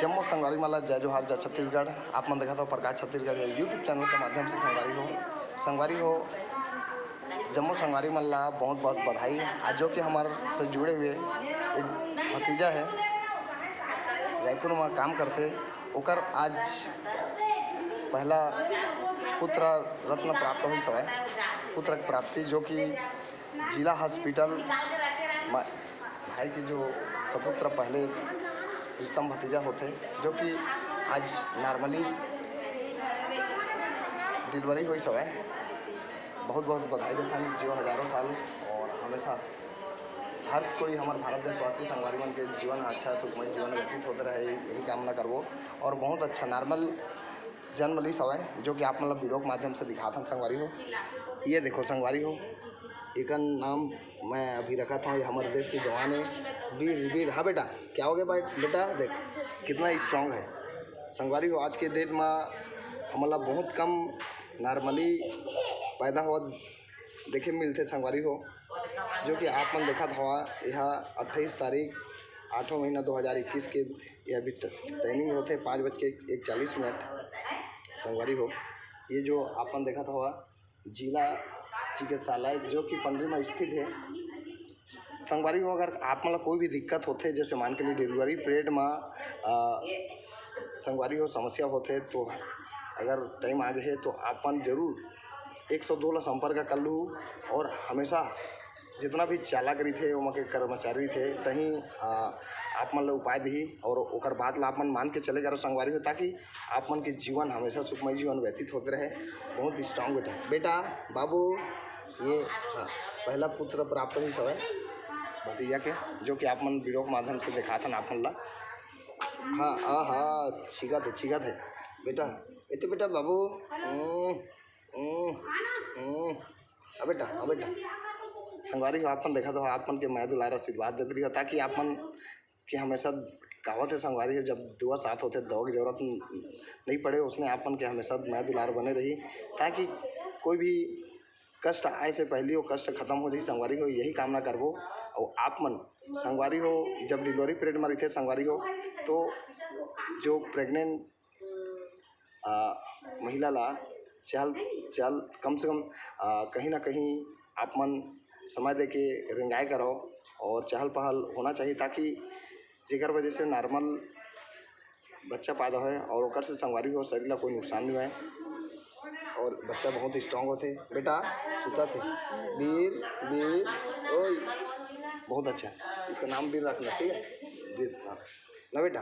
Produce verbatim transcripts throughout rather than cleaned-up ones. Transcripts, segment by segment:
जम्मो संगवारी मन ला जय जोहार, जय छत्तीसगढ़। आप मन देखत हो प्रकाश छत्तीसगढ़ के YouTube चैनल के माध्यम से। संगवारी हो, संगवारी हो, जम्मो संगवारी मन ला बहुत बहुत बधाई। आज जो कि हमर से जुड़े हुए एक भतीजा है, रायपुर में काम करथे, ओकर आज पहला पुत्र रत्न प्राप्त होइस हवय। पुत्र के प्राप्ति जो कि जिला हॉस्पिटल म-, भाई के जो सपुत्र पहले रिश्ता म भतीजा होथे, जो कि आज नॉर्मली डिलीवरी होइस हवय। बहुत बहुत बधाई देथन, जियो हजारों साल और हमेशा हर कोई हमर भारत देशवासी संगवारी मन के जीवन ह अच्छा सुखमय जीवन व्यतीत होते रहे, यही कामना करबो। और बहुत अच्छा नॉर्मल जन्म लिस हवय, जो कि आप मन ला वीडियो के माध्यम से दिखात हन संगवारी हो। ये देखो संगवारी हो, एकर नाम मैं अभी रखत हूँ, ये हमर देश के जवान है, वीर, वीर। हाँ बेटा, क्या हो गया भाई? बेटा देख कितना स्ट्रांग है संगवारी हो। आज के डेट में हमन ला बहुत कम नॉर्मली पैदा होवत देखे मिलथे संगवारी हो, जो कि आप मन देखत हवा, यह अट्ठाईस तारीख आठवां महीना दो हज़ार इक्कीस के यह भी टाइमिंग होथे पाँच बज के इकतालीस मिनट संगवारी हो। ये जो आप मन देखत हवा जिला चिकित्सालय जो कि पंडरी में स्थित है। संगवारी हो, अगर आप मन ला कोई भी दिक्कत होथे, जैसे मान के लिए डिलीवरी पीरियड में अ, संगवारी हो समस्या होथे, तो अगर टाइम आ गए है तो आप मन जरूर एक सौ दो ला संपर्क कर लू। और हमेशा जितना भी चालक रहिथे, ओमा के कर्मचारी रहिथे, सही अ, आप मन ला उपाय दिही और ओकर बात ला आप मन मान के चले करो संगवारी हो, ताकि आप मन के जीवन हमेशा सुखमय जीवन व्यतीत होते रहे। बहुत स्ट्रांग बेटा, बेटा, बाबू, ये हाँ, पहला पुत्र प्राप्त होइस हवय भतीजा के, जो कि आप मन वीडियो के माध्यम से दिखात हन आप मन ला। हाँ, आ, हाँ, छींकत है, छींकत है बेटा। एते बेटा बाबू, हम्म, हम्म, हम्म। आ बेटा, आ बेटा, संगवारी हो, आप मन देखत हो, आप मन के मया दुलार आशीर्वाद देत रहियो, ताकि आप मन के हमेशा कहावत है संगवारी हो, जब दुआ साथ होथे, दवा की जरूरत न-, नहीं पड़े, उसने आप मन के हमेशा मया दुलार बने रही, ताकि कोई भी कष्ट आए से पहले वो कष्ट खत्म हो जाए संगवारी हो, यही कामना करबो। और आप मन संगवारी हो, जब डिलीवरी पीरियड में रहिथे संगवारी हो, तो जो प्रेग्नेंट अ, महिला ला चहल, चहल, कम से कम अ, कहीं ना कहीं आप मन समय दे के रेंगाए करो और चहल पहल होना चाहिए, ताकि जेकर वजह से नॉर्मल बच्चा पैदा होए और ओकर से संगवारी हो शरीर ला कोई नुकसान नहीं होए और बच्चा बहुत स्ट्रांग होथे। बेटा सुता थे, वीर, वीर, ओए, बहुत अच्छा, इसका नाम वीर रखना, ठीक है? वीर, हाँ। ना बेटा,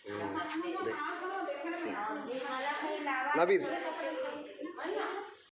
हम्म, देख। हम्म। ना वीर,